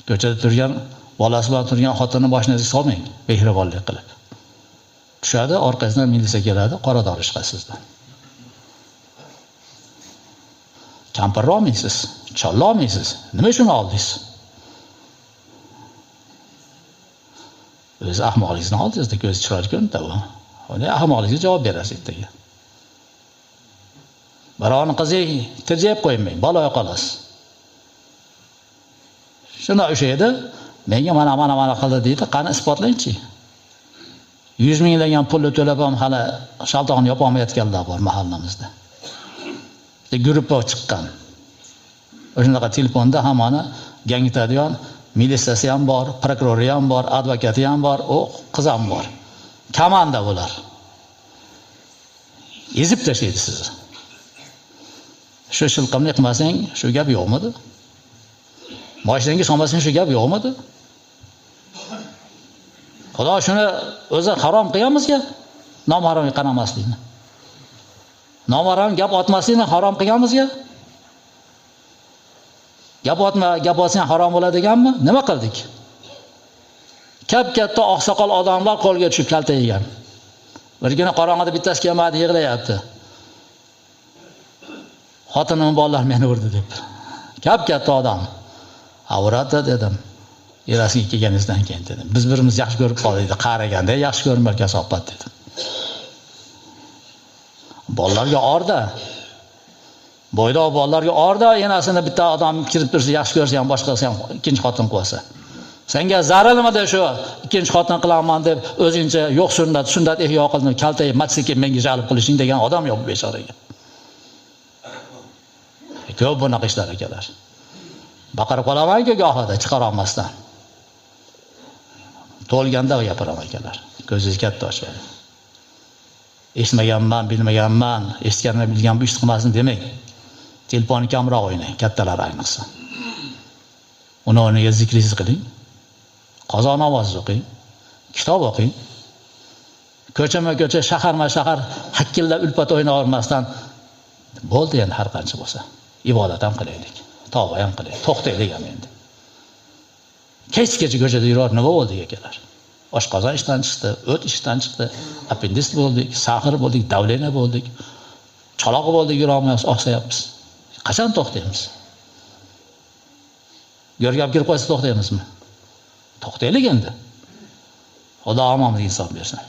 Ko'chada turgan bolasi bilan turgan xotinni boshingizga solmang, mehribonlik qilib. Tushadi, orqasidan militsiya keladi, qora dori chiqadi sizdan. Kampirni olmaysiz, cholni olmaysiz. Nima uchun oldingiz? O'zi ahmoqligingizni oldingiz, ko'zi chiroyli ko'rinadi u. Unda ahmoqligingizga javob berasiz ertaga. Birovni qizi tirjayib qo'ymang, baloga qolasiz. Shunda o'sha edi, menga mana mana mana qildi deydi, qani isbotlangchi. 100 minglagan pulni to'lab ham hali shaltoqni yopa olmayotganlar bor mahallamizda. Guruhga chiqqan. O'shanaqa telefonda hammani gangitadigan militsiyasi ham bor, prokurori ham bor, advokati ham bor, u qiz ham bor. Komanda bular. Ezib tashlaydi sizni. Shu shilqimni qilmasang, shu gap yo'qmidi? Mashinangga solmasang shu gap yo'qmidi? Xudo shuni o'zi harom qilganmizga, nomahramga qaramaslikni. Nomahram gap otmaslikni harom qilganmizga? Gap otma, gap otsang harom bo'ladi deganmi? Nima qildik? Kap-katta oqsoqol odamlar qo'lga tushib kalta yegan. Bir kuni qorong'ida bittasi kelmadi, yig'layapti. Xotinim bolalar meni urdi deb. Kap-katta odam. Avratda dedim. Erasiga kelganingizdan keyin dedim. Biz birimiz yaxshi ko'rib qoldik, qaraganda yaxshi ko'rinmar kasofat dedim. Bolalarga orda. Bo'ydoq bolalarga orda, enasini bitta odam kirib tursa yaxshi ko'rsa ham boshqasi ham ikkinchi xotin qo'ysa. Senga zarar nimada shu ikkinchi xotin qilaman deb o'zingcha yo'q sunnat, sunnat ihyo qildim, kaltayib masjidga menga jalb qilishing degan odam yo'q bechoraga. Ko'p bunaqa ishlar akalar. Baqirib qolamanku gohida chiqara olmasdan. To'lganda gapiraman akalar. Ko'zingiz katta oching. Eshitmaganman, bilmaganman, eshitganimni bilgan bu ishni qilmasin demang. Telefonni kamroq o'ynang, kattalar ayniqsa. Uni o'rniga zikringizni qiling. Qazo namozi o'qing, kitob o'qing. Ko'chama-ko'cha, shaharma-shahar hakkillab ulpat o'ynavermasdan bo'ldi endi har qancha bo'lsa. Ibodat ham qilaylik, tavba ham qilaylik, to'xtaylik ham endi. Kechgacha ko'chada yurib nima bo'ldi akalar? Oshqozon ishdan chiqdi, o't ishdan chiqdi, appendis bo'ldik, sahr bo'ldik, davlena bo'ldik, chaloq bo'ldik, yurolmaymiz, oqsayapmiz. Qachon to'xtaymiz? Go'rga olib kirib qo'ysa to'xtaymizmi? To'xtaylik endi. Xudo hammamizga insof bersin.